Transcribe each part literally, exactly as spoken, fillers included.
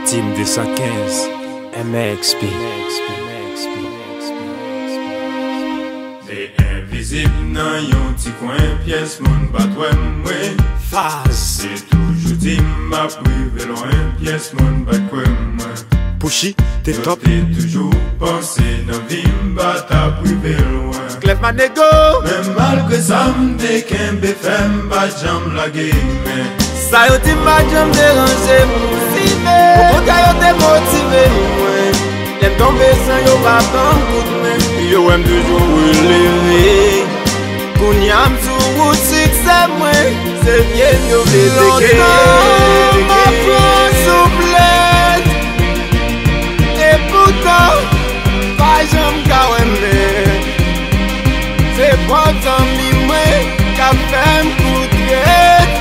Team de san kenz, M X P. Se envizib nan yon ti kwen pyès, moun pa t wè mwen. Faz. Se toujou di m ap rive lwen, pyès moun pa t kwè mwen. Pushy, te Yo top. te toujou panse nan vi m pa t ap rive lwen. Clef Manego. Men malgre sa m te kenbe fèm, pa t janm lage men. Sa yo di m pa t janm deranje m. Okontrè, yo te motive mwen. Lè m tonbe san yo pa ban m kout men. Yo wè m toujou releve. Kounye a m sou wout siksè mwen. Se pye m yo vle teke. Lontan m ap pran souflèt. Epoutan, pa janm ka wè m men. Se pwòp zanmi mwen k ap fè m kout rèd.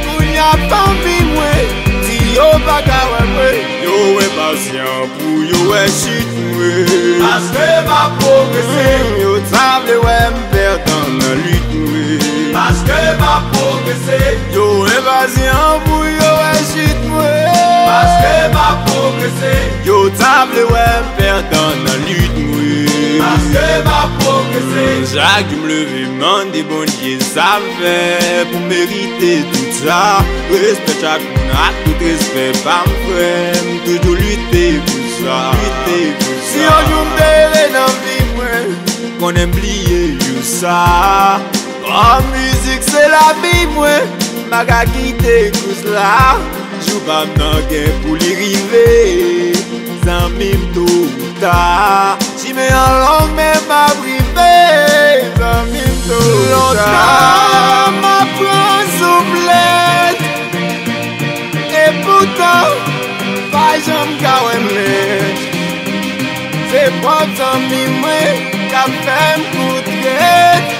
Kounye a fanmi mwen di yo pa ka wè mwen. Yo enpasyan pou yo wè chit mwen. Paske m ap pwogrese. Yo ta vle wè m pèdan nan lit mwen. Paske m ap pwogrese. Yo enpasyan pou yo wè chit mwen. Paske m ap pwogrese. Yo ta vle wè m pèdan nan lit mwen. Paske m ap pwogrese. Chak jou m leve, m mande Bondye sa m fè pou merite tout sa. Respè chak moun ak tout respè pa m, frè. M toujou lite pou sa. Lite pou sa. Si yon jou m te reve nan vi mwen, konnen m bliye jou sa. An mizik se lavi mwen, m pa ka kite kous la. Jou pa m nan gen pou li rive, zanmi m, to ou ta. Chimen an long men m ap rive, zanmi m, to ou ta. Lontan m ap pran souflèt. Epoutan, pa janm ka wè m lèd. Se pwòp zanmi mwen k ap fè m kout rèd.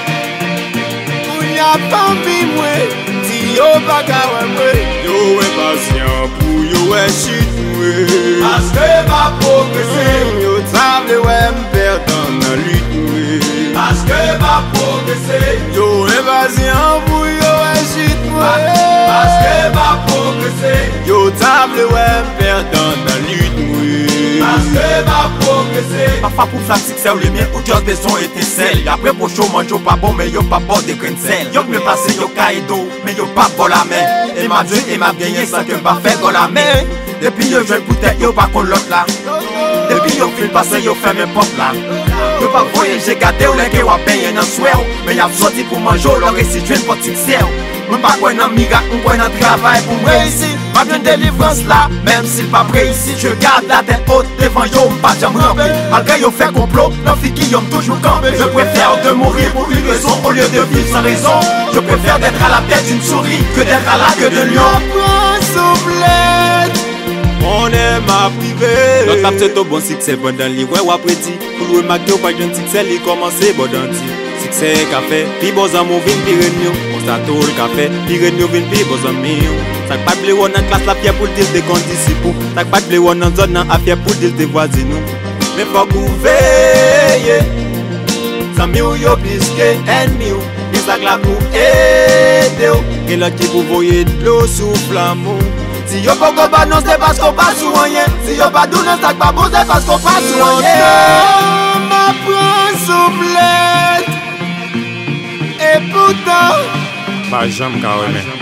Kounye a fanmi mwen di yo pa ka wè mwen. Yo enpasyan pou yo wè chit mwen. Paske m ap pwogrese. Yo ta vle wè m pèdan nan lit mwen. Paske m ap pwogrese. Yo enpasyan pou yo wè chit mwen. Paske m ap pwogrese. Yo ta vle wè m pèdan nan lit mwen. Paske m ap pwogrese. Pafwa pou flam siksè w limen, ou just bezwen etensèl. Y ap repwoche w manje w pa bon, men yo p ap ba w de grenn sèl. Yo k byen pase, yo ka ede w, men yo p ap ba w lamen. E m ap jwe, e m ap genyen san ke m pa fè gòl, amèn. Depi yo jwenn pou tèt yo, pa konn lòt la. Depi yo fin pase, yo fèmen pòt la. Yo p ap voye je gade w lè ke w ap benyen nan swè w. Men y ap soti pou manje w lè w resi jwenn pòt siksè w. Mwen pa kwè nan mirak, m kwè nan travay pou m reyisi. M ap jwenn delivrans la, menm si l p ap reyisi. Je garde la tête haute devan yo, m pa janm ranpe. Malgre yo fè konplo, nan figi yo m toujou kanpe. Je préfère de mourir pour une raison au lieu de vivre sans raison. Je préfère d'être à la tête d'une souris que d'être à la queue d'un lion. Pran souflèt. Konnen m ap rive. Lòt la ap swete w bon siksè pandan li wè w ap redi. Pou l remake w pa jwenn siksè, li kòmanse bò dandi. Siksè ka fè pi bon zanmi w vin pi rènmi w. Konsa tou l ka fè pi rènmi w vin pi bon zanmi w. Sa k pa t vle wè w nan klas la fyè pou l di l te kondisip ou. Sa k pa t vle wè w nan zòn nan a fyè pou l di l te vwazin ou. Men fòk ou veye. Zanmi w yo plis ke ènmi w. Gen sa k la pou ede w. Gen lòt ki pou voye dlo sou flanm ou. Si yo poko ba non, se paske w pa sou anyen. Si yo pa di w non, sa k pa bon, se paske w pa sou anyen. Lontan m ap pran souflèt. Epoutan, pa janm ka renmen.